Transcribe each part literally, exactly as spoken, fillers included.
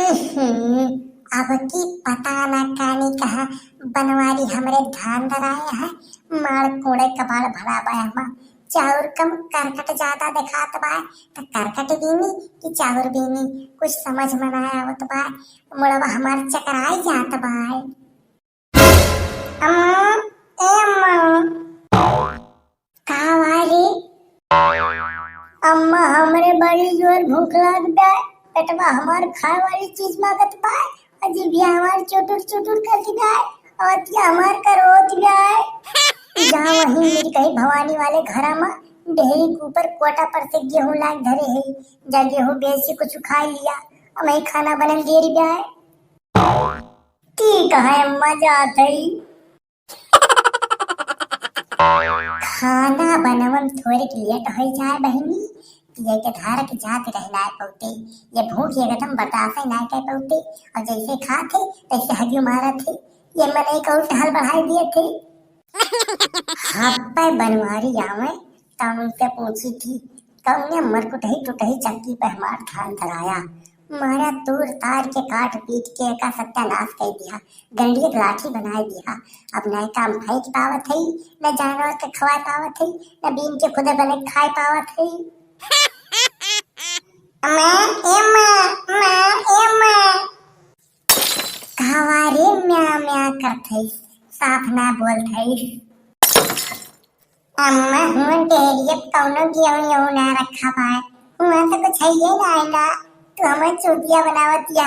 हम्म, अब की पता ना कानी कहाँ बनवारी हमरे धान धराए हैं, मार कोड़े कबाड़ भरा बा हमा। चाउर कम करकट ज्यादा देखात बा, त करकट बीनी कि चाउर बीनी, कुछ समझ में ना आवत बा। मुड़वा हमार चकराई जात बा। अम्मा, ए अम्मा। का बा रे? अम्मा, हमरे बड़ी जोर भूख लाग बा। पेटवा हमार खाए वाली चीज मांगत बा। अजी भी हमार चुटुर चुटुर करत बा। अवतिया हमार करोत बा। जा वहीं मिल गई भवानी वाले घरा में, डेहरी के ऊपर कोटा पर से गेहूं लाग धरे है। जा गेहूं बेच के कुछ खा लिया। अब वहीं खाना बनल देरी बा। ठीक है अम्मा, जात हई। खाना बनवम थोड़े के लेट हो जाए बहिनी, पिए के धार के जात रह नाय पौते। ये भूख एकदम बर्दाश्त नाय कर पौते। और जैसे खात है तैसे हगियो मारत है। ये मन एक और टहल बढ़ाई दिए थे। हाथ पे बनवारी आवे, तब उनसे पूछी थी, "कौने मरकुटही टुटही चक्की पे हमार धान धराया? मारा तूर तार के काट पीट के एका सत्यानाश कर दिया, गंडियक लाठी बनाए दिया। अब न काम फेंक पावत है, न जानवर के खवाए पावत है, न बीन के खुदे बने खाए पावत है।" माँ, ए माँ, माँ, ए माँ। कहवा रे म्या म्या करत हइस, साफ ना बोलत हइस। अम्मा, हुआं डेहरिया कौनो गेहूं एहूं ना रखा बाय। हुआं तो कुछ है ये ना, ना। तू हमें चूतिया बनावत या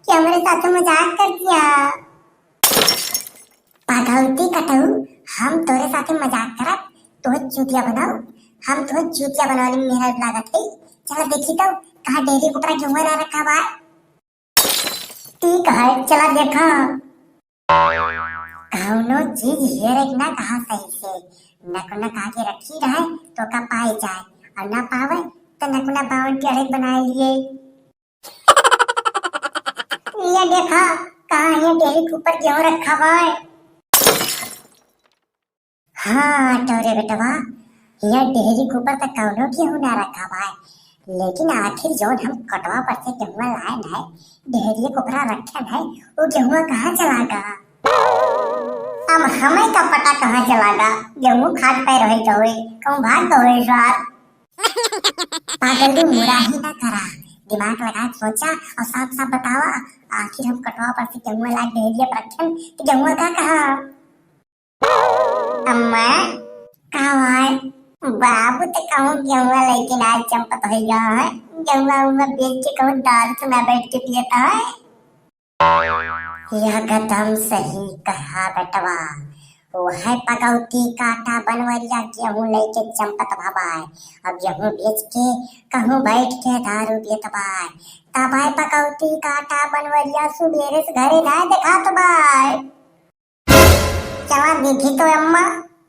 कि हमरे साथ मजाक करत या? पागलती कटऊ, हम तोरे साथे मजाक करब, तोहे चूतिया बनाऊ? हम तोहे चूतिया बनावे में मेहनत लागत है। चला देखी तो, कहाँ डेहरी के ऊपर गेहूं ना रखा बाय। ठीक है, चला देखा। कौनो चीज हेरे के ना कहा सही से, नकुना कहा के रखी रहे तो का पाए जाए, और ना पावे तो नकुना बावन के अड़ेक बनाए लिए। ये देखा, कहाँ ये डेहरी के ऊपर गेहूं रखा बाय। हाँ, टोरे बेटवा, हियाँ डेहरी के ऊपर त कौनो गेहूं ना रखा बाय, लेकिन आखिर जौन हम कोटवा पर से गेहुआ लाए न है, डेहरी के ऊपर रखे न है, वो गेहुआ कहाँ चला गा? अब हमें का पता कहाँ चला गा, गेहूं खाट पे रहे तो होए, कहूँ भाग गए सार। पागल तू मुराही ना करा, दिमाग लगा के सोचा और साफ साफ बतावा, आखिर हम कोटवा पर से गेहुआ ला डेहरी पर रखे न, तो गेहुआ का कहा? अम्मा, का भाई? बाबू तो कहूँ गेहुआ लेकिन आज चंपत हो गया है। गेहुआ उहुआ बेच के कहूँ दारू तो ना बैठ के पियता है। यह कदम सही कहा बेटवा। वो है पकौती काटा बनवरिया गेहूं लेके चंपत भबाए। अब गेहूं बेच के कहूँ बैठ के दारू पियत बाय। तब आए पकौती काटा बनवरिया सुबेरे से घरे ना देखात बाय। चला देखी तो अम्मा,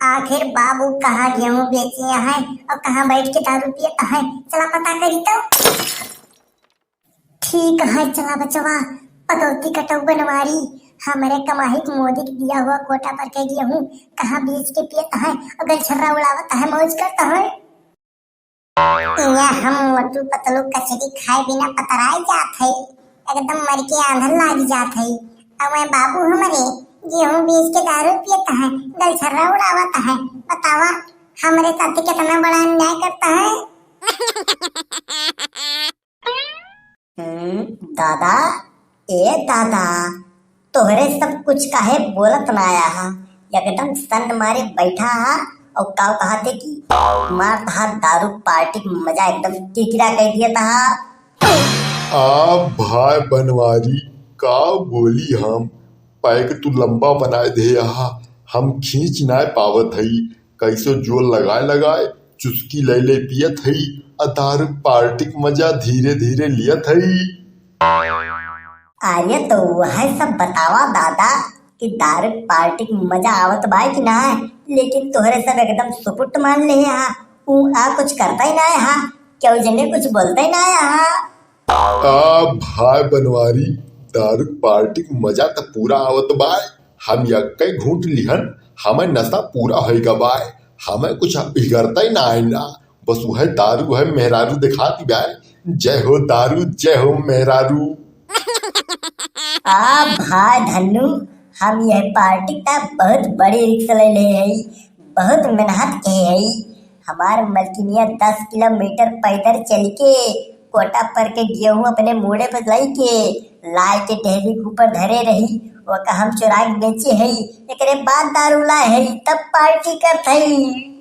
आखिर बाबू कहाँ गेहूं बेचे हैं और कहाँ बैठ के दारू पियत हैं। चला पता करी तो। ठीक है, चला बचवा, पकौती कटऊ बनवारी, हमरे कमाही के मोदी के दिया हुआ कोटा पर के गेहूं कहाँ बेच के पियत हैं और गलछर्रा उड़ावत हैं, मौज करत हैं। इहाँ हम मोटू पतलू कचरी खाए बिना पतराए जात हई, एकदम मर के आंधर लाग जात हई। अउर वह बाबू हमरे गेहूं बेच के दारू पियत हैं, गलछर्रा उड़ावत हैं। बतावा, हमरे साथ कितना बड़ा अन्याय करत हैं। हम्म, दादा, ए दादा, तोहरे सब कुछ काहे बोलत ना आया हा? एकदम सन्न मारे बैठा हा और काव कहा थे कि मार तहार दारू पार्टी के मजा एकदम किरकिरा कर दिया था। आ भाई बनवारी, का बोली हम, पैक तू लंबा बनाए दे हा, हम खींच ना पावत हई। कैसो जोर लगाए लगाए चुस्की ले ले पियत हई, आ दारू पार्टी के मजा धीरे धीरे लियत हई। अरे तो वह सब बतावा दादा कि दारू पार्टी के मजा आवत बा कि ना, लेकिन तोहरे सब एकदम सुपुट मान ले हा, ऊ आ कुछ करता ही ना हा, क्यों जने कुछ बोलता ही ना हा। आ भाई बनवारी, दारू पार्टी के मजा त पूरा आवत बा, हम यक्के घूंट लिहन, हमें नशा पूरा होइगा बाय, हमें कुछ बिगड़ता ही ना है ना, बस वह दारू है मेहरारू दिखाती बाय। जय हो दारू, जय हो मेहरारू। आ भाई धन्नू, हम यह पार्टी का बहुत बड़ी रिस्क ले ले हई, बहुत मेहनत के हई। हमार मलकिनिया दस किलोमीटर पैदल चल के कोटा पर के गेहूं अपने मूड़े पर लाई के, लाई के डेहरी के ऊपर धरे रही, ओका हम चुरा के बेचे हई, एकरे बाद दारू लाए हई, तब पार्टी करत हई।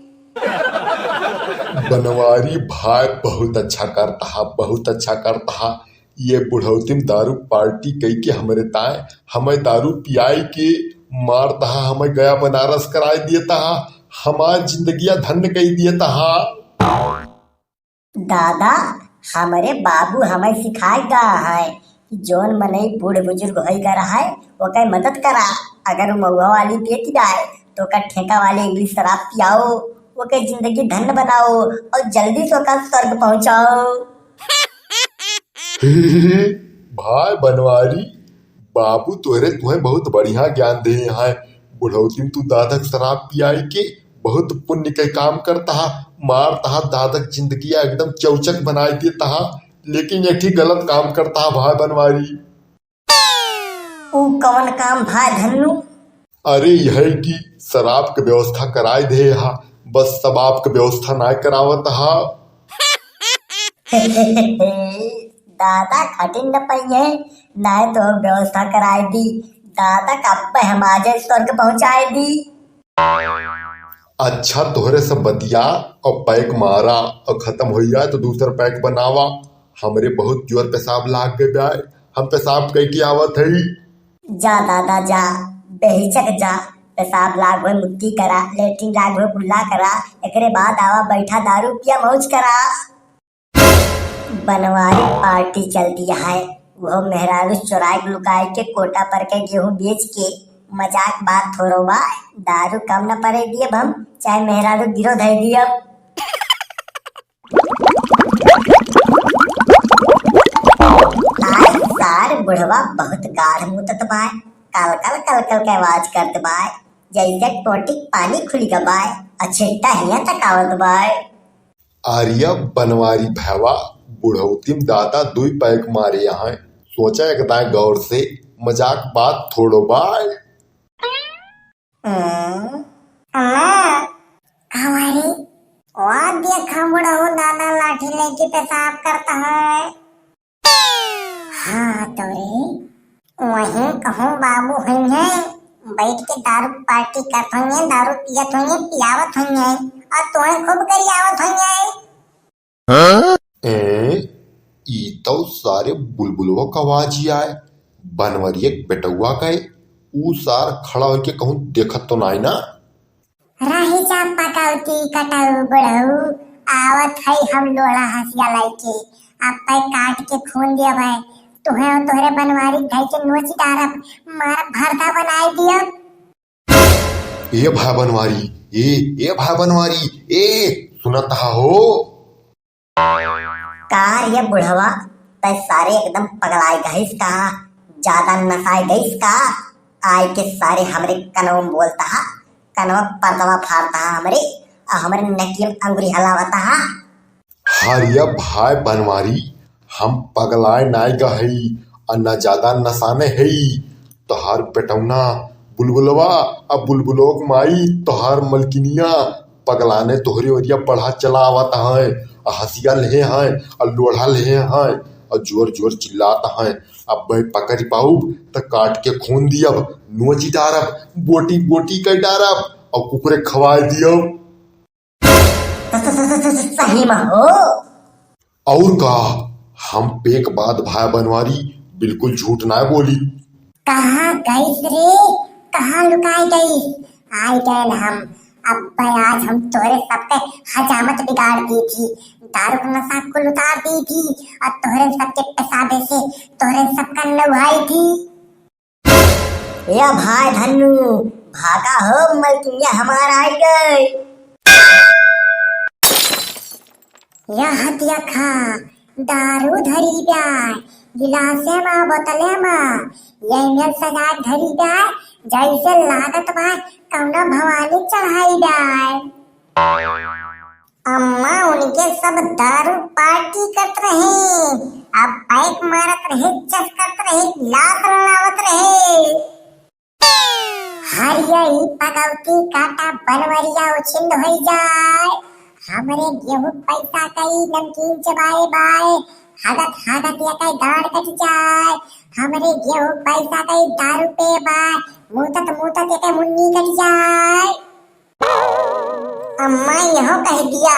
बनवारी भाई बहुत अच्छा करता हा, बहुत अच्छा करता हा। ये बुढ़ौती में दारू पार्टी कई के हमरे ताए, हमें दारू पियाई के मारता हा, हमें गया बनारस कराई देता हा, हमार जिंदगिया धन्य कई देता हा। दादा, हमरे बाबू हमें सिखाए गा है कि जौन मनई बूढ़ बुजुर्ग होई गा रहा है, ओकर मदद करा। अगर वो महुआ वाली बेच जाए, तो ओकर ठेका वाली इंग्लिश शराब पियाओ, ओकर जिंदगी धन्य बनाओ और जल्दी से ओकर स्वर्ग पहुंचाओ। भाई बनवारी, बाबू तोहरे तुहें बहुत बढ़िया ज्ञान दे हैं। बुढ़ौती में तू दादक शराब पियाई के बहुत पुण्य के काम करता हा, मारता हा दादक जिंदगी एकदम चौचक बनाई देता हा, लेकिन एक ही गलत काम करता हा भाई बनवारी। ऊ कौन काम भाई धन्नू? अरे यह कि शराब के व्यवस्था कराई दे हा, बस शबाब के व्यवस्था ना करावत हा। दादा खटिन न पइहे, नाय तो हम व्यवस्था कराए दी। दादा कब हम आ जाए स्वर्ग पहुंचाए दी। अच्छा तोहरे सब बतिया और पैक मारा और खत्म हो जाए तो दूसर पैक बनावा। हमरे बहुत जोर पेशाब लाग गए बा, हम पेशाब कई के आवत हई। जा दादा जा, बेहिचक जा, पेशाब लाग होए मुक्ति करा, लेटरिन लाग होए कुल्ला करा, एकरे बाद आवा बैठा दारू पिया मौज करा। बनवारी पार्टी चलती है, वो मेहरारू चुराए के लुकाए के कोटा पर के गेहूं बेच के मजाक बात थोड़ो बा, दारू कम न पड़े दियब हम, चाहे मेहरारू गिरो धर दियब। आज सार बुढ़वा बहुत गाढ़ मुतत बाय, कल कल कल कल के आवाज करत बाय, जैसे टोटी के पानी खुल गबाय, अछेटा हिया तक आवत बाय। आर्या बनवारी भैवा, बुढ़ौती में दादा दुई पैक मारे यहाँ, सोचा एक दाएं गौर से, मजाक बात थोड़ो बाय। हम्म, अम्मा, हमारी, वाह, देखा बुढ़ऊ दादा लाठी लेके पेशाब करता है। हाँ, तो रे, वहीं कहूँ बाबू हुई है, बैठ के दारू पार्टी करत हुई है, दारू पियत हुई है, पियावत हुई है, और तुम्हें खूब गरियावत हुई है। ए, ई तौ सारे बुलबुलवा का आवाज ही आए। बनवरिया के बेटउआ का है, ऊ सार खड़ा होके कहूँ देखत तो नाई ना। रही जा पकौती कटऊ बुढ़ऊ, आवत है हम लोढ़ा हंसिया लइके, अब पै काट के खून दियब है, तुहे और तोहरे बनवारी धई के नोच डारब, मारब भरता बनाए दियब। ए भाई बनवारी, ए, ए भाई बनवारी, ए, सुनत हा हो? का रे बुढ़वा, तै सारे एकदम पगलाए गइस का? ज्यादा नसाए गइस का? आए के सारे हमरे कनवा में बोलता हा, कनवा पर्दवा फाड़ता हा हमरे, और हमरे नकिया में अंगुरी हलावता हा। हरिया भाई बनवारी, हम पगलाए नाय गहई, आ न ज्यादा नसाने हई। तोहार बेटौना बुलबुलवा, आ बुलबुलोक माई, तोहार मलकिनिया, पगलाने तोहरे ओरिया बढ़ा चला आवत हैं, आ हंसिया लेहे हैं, आ लोढ़ा लेहे हैं, आ जोर जोर चिल्लात हैं। अब मैं पकड़ पाउब त काट के खून दियब, नोची डारब, बोटी बोटी कर डारब, और कुकुरे खवाए दियब। सही में हो। और का, हम पेक बाद भाई बनवारी बिल्कुल झूठ ना बोली। कहाँ गइस रे, कहाँ लुकाए गइस? आइ गए हम, अब भाई आज हम तोहरे सबके हजामत बिगाड़ दी थी, दारू का नशा कुल उतार दी थी, और तोहरे सबके पेशाबे से तोहरे सबका नहाई थी। या भाई धन्नू, भागा हो, मलकिनिया हमार आइ गई। या हतिया खा, दारू धरी बा, गिलासे मा, बोतले मा, ये मेल सजा के धरी बा, जैसे लागत बा कौनो भवानी चढ़ाई बा। अम्मा उनके सब दारू पार्टी करत रहे, अब पैक मारत रहे, चस करत रहे, गिलास लड़ावत ई पकौती काटा बनवरिया उछिंद होइ जाए। हमरे गेहूं पैसा कई नमकीन चबाए बाए, हागत हागत ये कई गांड कट जाए। हमरे गेहूं पैसा कई दारू पे बाए, मूतत मूतत ये कई मुन्नी कट जाए। अम्मा यहो कह दिया,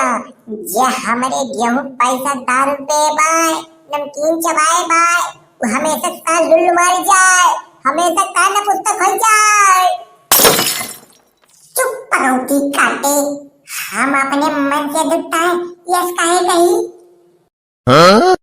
जे हमरे गेहूं पैसा दारू पे बाए, नमकीन चबाए बाए, वो हमेशा का लुल्ल मारी जाए, हमेशा का न पुस्तक हो जाए। चुप पकौती काटे, हम अपने मन से दुखता है, यस काहे कही?